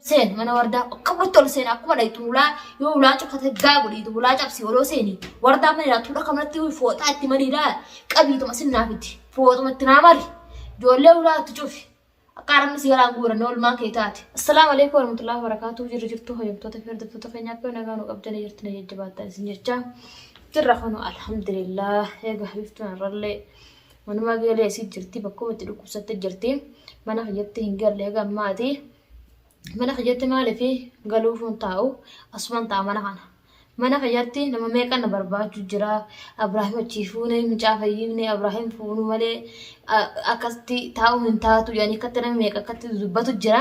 Seen mana wardaa akkamatti ol seena akkuma dhayxu ulaa yoo ulaa cufate gaa godhiitu ulaa cabsi oloo seeni wardaa mana ilaa tuudha kanatti fooxaa itti mariidhaa qabiituma sinnaa fiti fooxuma itti naa mari ijoollee ulaa itti cufi akka arabni si galaan guuranne olmaan kee taate. Assalaamu alaikum warahmatullahi wabarakatuh jirru jirtu hojjettoota fi hordoftoota keenya akka nagaa nu qabdanii jirtu na jajjabaattan isin jecha jirra kunu alhamdulillah eega biftuun irrallee manuma geelee isii jirti bakkuma itti dhukkubsatte jirti mana kiyyatti hin galle eega ammaati. Mana kiyyatti maaliif galuufuun taa'u asuman ta'a mana kana. Mana kiyyatti nama meeqa na barbaachuu jira. Abrahaam achii fuune mucaa fayyifne Abrahaam fuunu malee akkasitti taa'uu hin taatu jedhanii akkatti nama meeqa akkatti dubbatu jira.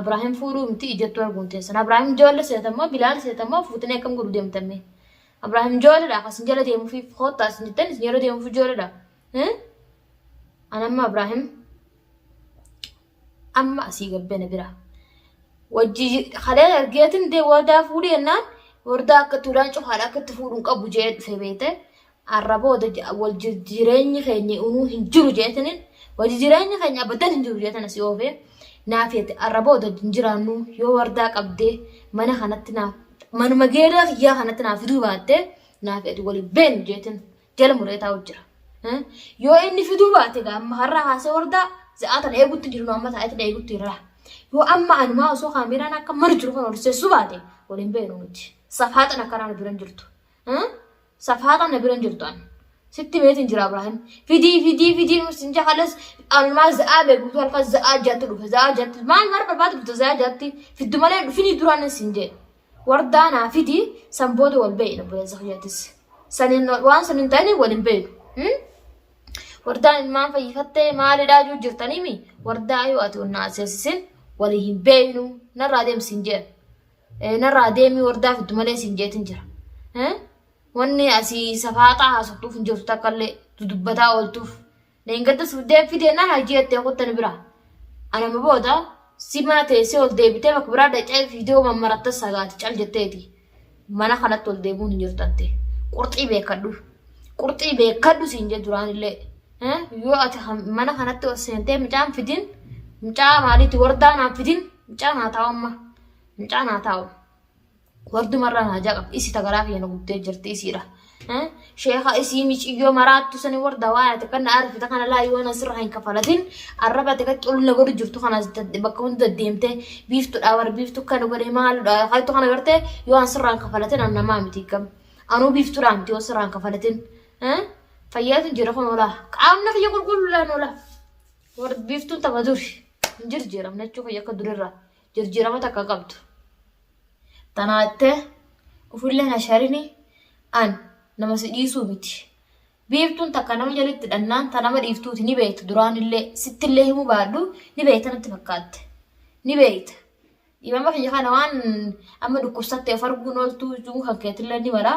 Abrahaam fuudhuu miti ijattuu arguun teessan. Abrahaam ijoollee seetammoo Bilaal seetammoo fuutanii akkam godhu deemtamme. Abrahaam ijoolleedha akkasin jala deemuufi koottaa isin jettan isin jala deemuuf ijoolleedha. Anamma Abrahaam amma asii gabbee na bira. Wajji kalee argeetin dee wardaa fuudhi jennaan wardaa akka itti ulaan cufaadha akka itti fuudhu hin qabu jedhee dhufe beekte. Arra booda wal jireenyi keenya unuu hin jiru jeetinin wajji jireenyi keenya abadan hin jiru jeetan asii oofee naaf jette arra booda hin jiraannu yoo wardaa qabdee mana kanatti naaf manuma geedaa kiyyaa kanatti naaf fiduu baatte naaf jette waliin beenu jeetin jala muree taa'u jira. Yoo inni fiduu baate egaa amma har'a haasee hordaa za'aa tana eegutti jiru amma taa'eetiin eegutti jira. Yoo amma anumaa osoo kaameeraan akka maru jiru kan ol seessuu baate waliin beenu nuti. Safaaxan akkanaa nu bira hin jirtu. Safaaxan na bira hin jirtu ani. Sitti meetiin jira Abrahaam. Fidii fidii fidii nu sin jahalas anumaa za'aa beekutu halkan za'aa jatti dhufe za'aa jatti maal maal barbaadu dhufte za'aa jatti fiddu malee dhufinii duraan sin jedhe. Wardaa naa fidi san booda wal beeyna obboleessa kiyyatis. Saniin waan sun hin ta'in wal hin beeynu. Wardaan ilmaan fayyifattee maalidhaa jiru jirtaniimi wardaa yoo ati onnaa aseesisin walii hin beeynu narraa deemi siin jedhan. Narraa deemii wardaa fiddu malee siin jeetin jira. Wanni asii safaaxaa haasoftuuf hin jirtu takka illee dudubbataa ooltuuf. Dheengaddas fiddeen fideenaan hajii jettee kuttani bira. Anama booda si mana teessee ol deebitee bakka biraa dhaqxee viidiyoo mammaratta sagaati cal jetteeti. Mana kanatti ol deebi'uun hin jirtu ante. Qurxii beekadhu. Qurxii beekadhu siin jedhu duraan illee. Yoo ati mana kanatti ol seentee mucaan fidin mucaa maaliiti wardaa naan fidin mucaa naa taa'u amma. Mucaa naa taa'u. Wardumarraa haajaa qabdi. Isi tagaraa kiyya na gubdee jirti isiidha. Sheeka isii miciyyoo maraattu sani warda waan ati kan na arfita kana laa yoo na sirraa hin kafalatin arraba ati kan xullu na godhu jirtu kana bakka hunda deddeemte biiftuudha war biiftu kana godhe maaludha haytu kana gartee yoo an sirraa hin kafalatin an namaa miti gam anuu biiftuudha miti yoo sirraa hin kafalatin fayyaatu jira kun olaa qaamni kiyya qulqulluudhaan olaa war biiftuun tapha duri hin jirjiiramne jechuu kiyya akka durirraa jirjiirama takka qabdu. Tanaattee ufillee na sharini an nama si dhiisuu miti. Biiftuun takka nama jalatti dhannaan ta nama dhiiftuuti ni beekta duraanillee sittillee himuu baadhu ni beekta natti fakkaatte. Ni beekta. Dhibama kiyya kana waan amma dhukkubsattee of arguun ooltuu juu kan keetillee ni mala.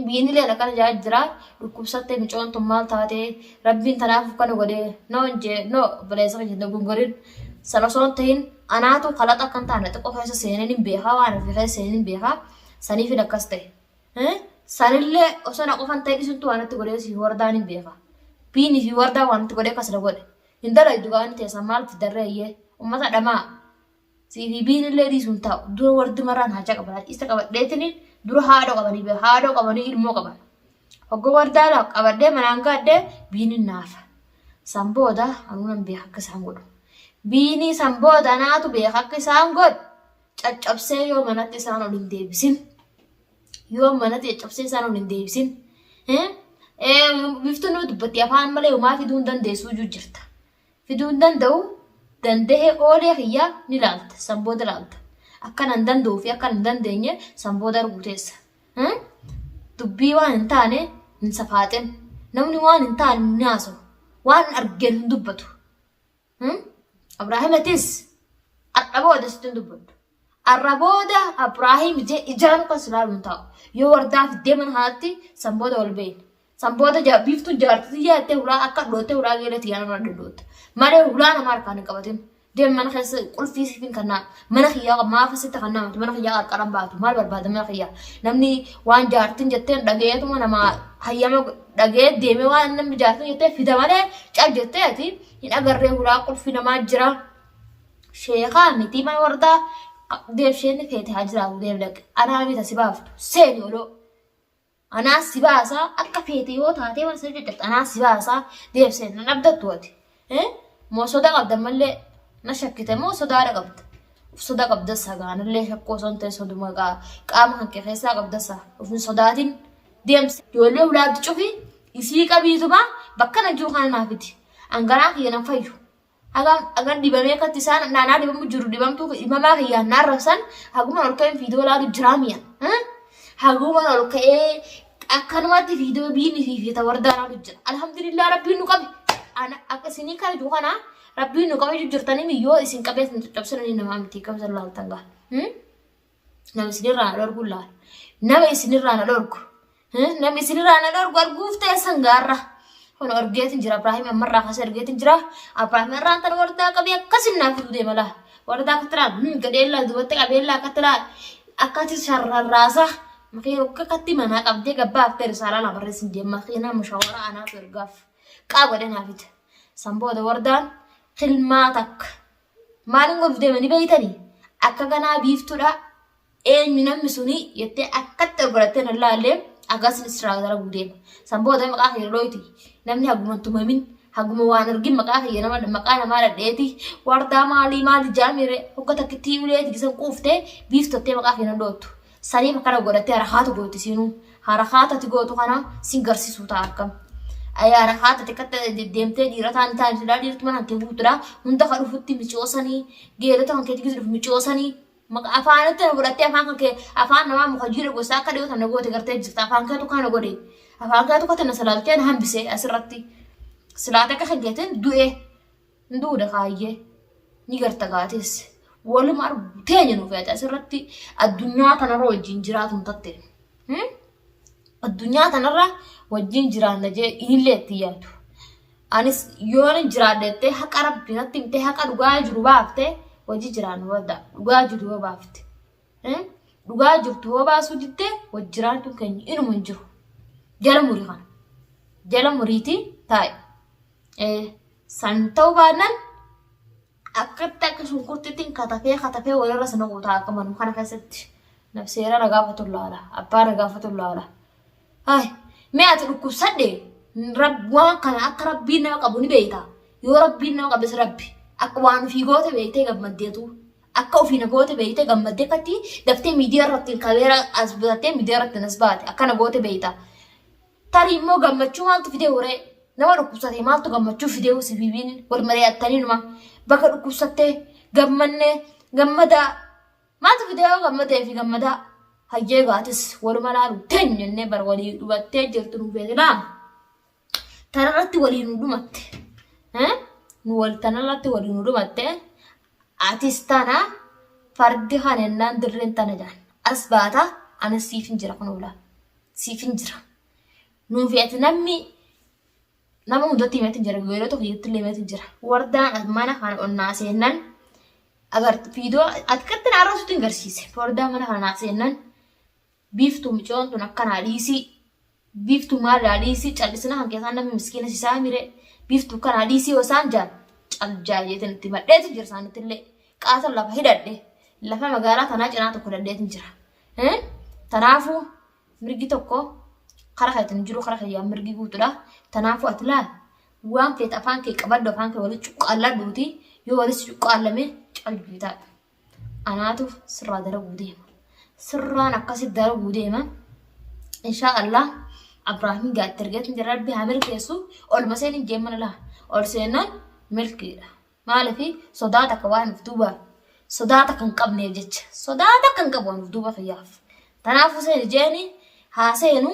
Biinileen akkana jaa jira dhukkubsattee micoon tun maal taatee rabbiin tanaaf kana godhee no hin jee no obboleessa kiyya hin dogongorin sana osoo hin ta'in anaatu kalaxa akka hin taane xiqqoo keessa seeneen hin beekaa waan ofii keessa seeneen hin beekaa saniifin akkas ta'e. Sanillee osoo na qofan ta'in isintu waan itti godhee si wardaan hin beekaa. Biinii fi wardaan waan itti godhee akkas na godhe. Hin dalaydu gaa'in teessan maal fiddarree iyyee ummata dhamaa. Siifi biinillee dhiisuun taa'u dura wardi maraan haja qaban isa qabadheetini dura haadhoo qabanii bira haadhoo qabanii ilmoo qaban. Hogga wardaa laa qabadhee manaan gaadhee biinin naafa. San booda anuu nan beeka akka isaan godhu. Biinii san booda anaatu beeka akka isaan godhu. Caccabsee yoo manatti isaan ol hin deebisin. Yoo manatti caccabsee isaan ol hin deebisin. Biftuun nama dubbatti afaan malee homaa fiduu hin dandeessuu jirta. Fiduu hin danda'u danda'ee oolee kiyya ni laalta san booda laalta akkan an danda'uu fi akkan hin dandeenye san booda arguu teessa dubbii waan hin taane hin safaaxin namni waan hin taane hin haasawu waan argeen hin dubbatu Abraahimatis har'a booda sitti hin dubbadhu har'a booda Abraahim ijaan kan silaalu hin taa'u yoo wardaa fiddee mana kanatti san booda wal beekna San booda biiftuun jaartii tiyyaa jettee hulaa akka dhoottee hulaa geelee tiyyaa nama dhootta. Malee hulaa nama harkaan hin qabatin. Deem mana keessa qulfii siifin kannaa mana kiyyaa maaf asitti kannaa miti mana kiyyaa qarqaran baatu maal barbaada mana kiyyaa. Namni waan jaartiin jetteen dhageetuma nama hayyama dhagee deemee waan namni jaartiin jettee fida malee cal jettee ati hin agarree hulaa qulfii namaa jira. Sheekaa miti mana wardaa Deebsheen feete haa jiraatu deem dhaqe. Anaa mita si baaftu. Seeni oloo. Anaa si baasaa akka feete yoo taatee waan sirrii jette anaa si baasaa deebsee nan abdattu ati. Moo sodaa qabda mallee na shakkite moo sodaadha qabda. Uf sodaa qabda sagaanillee shakkoo osoo hin ta'in soduma qaama kan kee keessaa qabda sa of hin sodaatin deemsa. Ijoollee ulaatti cufi isii qabiituma bakka na jiru kana naa fidi. Angaraa kiyya nan fayyu. Hagam hagan dhibamee akkatti isaan naanaa dhibamu jiru dhibamtuu dhibamaa kiyyaan na arrabsan haguma ol ka'een fiidoo laalu jiraa mi'a. Haguma ol ka'ee akkanumatti fiidoo biinni fi fiita wardaa laalu jira. Alhamdulillah rabbiin nu qabe. Ana akka isinii kana jiru kana rabbiin nu qabe jirtanii miyyoo isin qabee isin caccabsanii namaa miti qabsan laaltan gaa. Nama isinirraa na dhorgu laala. Nama isinirraa na dhorgu. Nama isinirraa na dhorgu arguuf teessan gaarra. Kun argeetin jira Ibraahim ammarraa kaasee argeetin jira. Ibraahim irraan tan wardaa qabee akkasin naaf fiduu deema laa. Wardaa akkatti laa gadheellaa duubatti qabeellaa akkatti laa akkatti sharrarraasa. Makiina akkatti manaa qabdee gabbaaftee risaalaa naa barreessin deema. Makiina mushawaraa anaatu ergaaf. Qaa godhee naa fida. San booda wardaan kilmaa takka Maalin godhuuf deema ni beeytanii? Akka ganaa biiftuudha eenyu namni suni jettee akkatti ol godhattee na laallee akkasin sirraa dalaguu deema. San booda maqaa kiyya looyti namni haguma hin tumamin haguma waan argin maqaa kiyya nama maqaa namaa dhadheeti wardaa maalii maali jaamire hogga takkittii uleeti gisan quuftee biiftottee maqaa kiyya na loottu. Saniif akkana godhattee harakaata gooti siinuu. Harakaata ati gootu kana sin garsiisuu ta'a akkam. Ayi harakaata ati akkatti deddeemtee dhiira ta'an ta'an silaa dhiirtu mana kee guutuudha. Hunda ka dhufutti micoosanii geelota kan keetti gisi dhufu micoosanii. Maqaa afaanitti na godhattee afaan kan kee afaan namaa muka jiidha gosa akka dhiyoo tana goote gartee jirta. Afaan keetu kana godhe. Afaan keetu kana salaaltee na hambise asirratti. Silaate akka kan keetiin du'e. Hin duuda kaayyee. Ni garta gaatis. Waluma argu teenya nu feete asirratti addunyaa tanarra wajjin jiraatu hin tatte. Addunyaa tanarra wajjin jiraanna jee inillee itti yaadu. Anis yoon hin jiraadhe jettee haqa rabbi natti himtee haqa dhugaa jiru baafte wajji jiraannu wadda dhugaa jiru yoo baafte. Dhugaa jirtu yoo baasuu didde wajji jiraachuun keenya inuma hin jiru. Jala murii kana. Jala muriitii taa'i. San ta'uu baannaan akkatti akka shunkurtiitti katafee katafee walirra sana guutaa akka manuma kana keessatti nafseera na gaafatu laala abbaa na gaafatu laala. Hayi mee ati dhukkubsadhe waan kana akka rabbiin nama qabu ni beekta yoo rabbiin nama qabes rabbi akka waan ofii goote beektee gammaddeetu akka ofii na goote beektee gammaddee akkatti daftee miidiyaa irratti kameera as bitattee miidiyaa irratti as baate akkana goote beekta. Tarii immoo gammachuu maaltu fidee horee nama dhukkubsate maaltu gammachuu fidee sibiibiin wal mari'attanii numa bakka dhukkubsattee gammannee gammadaa maaltu fidee yoo gammadee fi gammadaa hayyee gaatis waluma laalu teenya jennee bar walii dhumattee jirtu nu beeknaa tanarratti walii nu dhumatte nu wal tanarratti walii nu dhumatte atis tana fardi kanennaan dirreen tana jaan as baata anis siifin jira kun oolaa. Siifin jira. Nuufi ati namni nama hundatti himeetin jira. Yeroo tokko iyyatti illee himeetin jira. Wardaan mana kana ol naa seennan agartu viidiyoo ati qatti na arrabsutti hin garsiise. Wardaan mana kana naa seennan biiftuu micoon tun akkanaa dhiisii biiftuu maalirraa dhiisii callisina kan keessaan namni miskiina si saamire biiftuu kanaa dhiisii yoo isaan jaan caljaa jeetin itti madheetin jira isaanitti illee qaatan lafa hidhadhe lafa magaalaa tanaa cinaa tokko hidhadheetin jira. Tanaafuu mirgi tokko kara keetiin jiru kara kiyyaan mirgi guutuudha. Tanaafuu ati laal waan feete afaan kee qabadhu afaan kee walitti cuqqaalladhuuti yoo walitti cuqqaallame calbii ta'a. Anaatu sirraa dalaguu deema. Sirraan akkasitti dalaguu deema. Inshaa Allah Abrahaamiin gaatti ergeetiin jira rabbi haa milkeessu olma seenin jee mana laa ol seenaan milkiidha. Maaliif sodaa takka waan of duuba sodaa takka hin qabneef jecha sodaa takka hin qabu waan of duuba kiyyaaf. Tanaafuu seeni jeeni haa seenu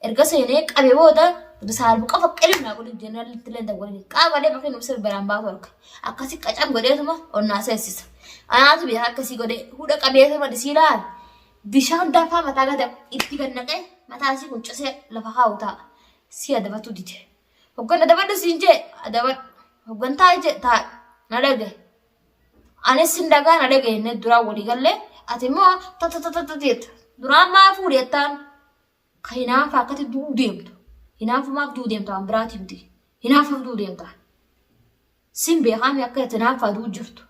erga seenee qabe booda saalbu qofa qilim naa godhin jennaan illee dawwalin qaamalee bakki nu sirbi baraan baatu harka akkasi qacam godheetuma onnaa seensisa. Anaatu beeka akkasii godhee hudha qabeetuma dhisii laal bishaan danfaa mataa gada itti gad naqee mataa isii quncisee lafa kaa'u ta'a. Si adabatu dide. Hoggan adabadhu siin jee adabadhu. Hoggan taa'i jee taa'i. Na dhaga'i. Anis sin dhagaa na dhaga'i jennee duraan walii gallee ati immoo ta ta ta ta ta jetta. Duraan maa fuudhi jettaan ka hinaafa akkatti du'uu deemtu. Hinaafa maaf du'uu deemta waan biraati miti. Hinaafaaf du'uu deemta. Sin beekaami akka ati hinaaffaa du'uu jirtu.